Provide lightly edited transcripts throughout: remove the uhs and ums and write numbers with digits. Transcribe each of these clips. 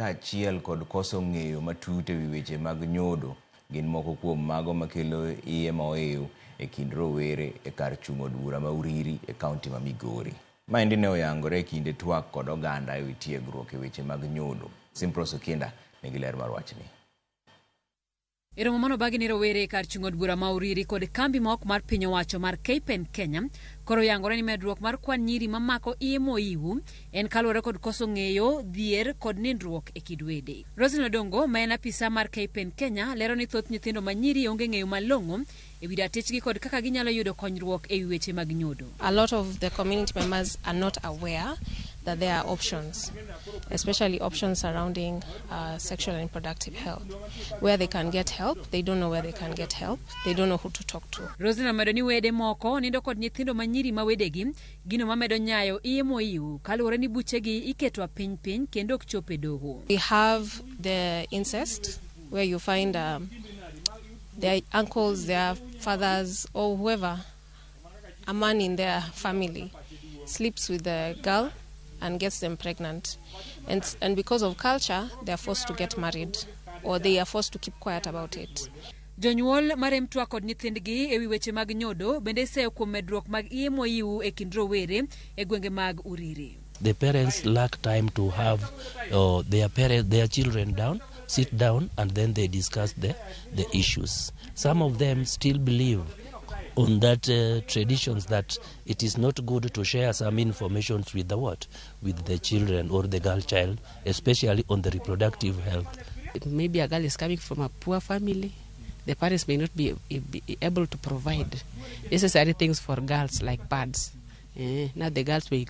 kaachiel kod koso ng'eyo matut ewi weche mag nyodo gin moko kuom mago makelo iye ma oiw e kind rowere e kar chung' od bura ma Uriri e kaunti ma Migori. Maendi ne oyangore e kinde twak kod oganda ewi tiegruok e weche mag nyodo. Simpros Okinda nigi ler mar wachni. E romo manobagi ne rowere e kar chung' od bura ma Uriri kod kambi ma ok mar piny owacho mar KPEN Kenya, koro oyangore ni medruok mar kwan nyiri mamako iye moiwu en kaluwore kod koso ng'eyo, dhier kod nindruok e kind wede. Roselyn Odongo ma en apisa mar KPEN Kenya lero ni thoth nyithindo ma nyiri onge ng'eyo malong'o e wi ratichgi kod kaka ginyalo yudo konyruok e wi weche mag nyodo. A lot of the community members are not aware that there are options, especially options surrounding sexual and reproductive health, where they can get help. They don't know where they can get help. They don't know who to talk to. Roselyn omedo ni wede moko nindo kod nyithindo ma nyiri ma wedegi, gino mamedo nyayo iye moiw kaluwore ni buchegi iketo apiny piny kendo ok chop e doho. We have the incest, where you find their uncles, their fathers, or whoever, a man in their family, sleeps with the girl and gets them pregnant. And because of culture, they are forced to get married, or they are forced to keep quiet about it. Jonyuol marem twak kod nyithindgi ewi weche mag nyodo bende iseyo kuom medruok mag iye moiw e kind rowere e gwenge mag Uriri. The parents lack time to have their parents, their children down, sit down, and then they discuss the issues. Some of them still believe on that traditions that it is not good to share some information with the what, with the children or the girl child, especially on the reproductive health. Maybe a girl is coming from a poor family. The parents may not be able to provide necessary things for girls like pads. Now the girls will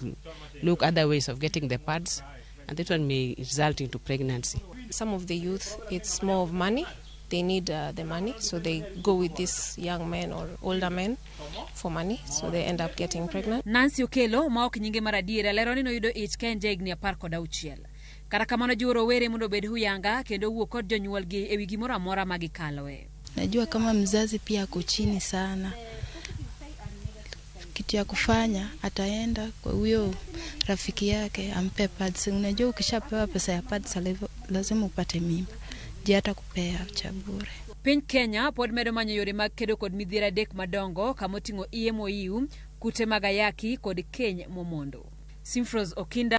look other ways of getting the pads, and that one may result into pregnancy. Some of the youth, it's more of money. They need the money, so they go with these young men or older men for money, so they end up getting pregnant. Nancy Okelo ma ok nyinge mar adiera lero ni noyudo ich ka en jahigni 16. Kata kamano jiwo rowere mondo obed huyanga kendo wuo kod jonyuolgi ewi gimoro amora ma gikaloe. Najua kama mzazi pia ako chini sana, kitu ya kufanya ataenda kwa huyo rafiki yake ampe pads. Unajua ukishapewa pesa ya pads lazima upate mimba, je hata kupea cha bure. Piny Kenya pod medo manyo yore mag kedo kod midhiero adek madongo kamoting'o iye moiw, kute mag ayaki kod keny momondo. Simfros Okinda.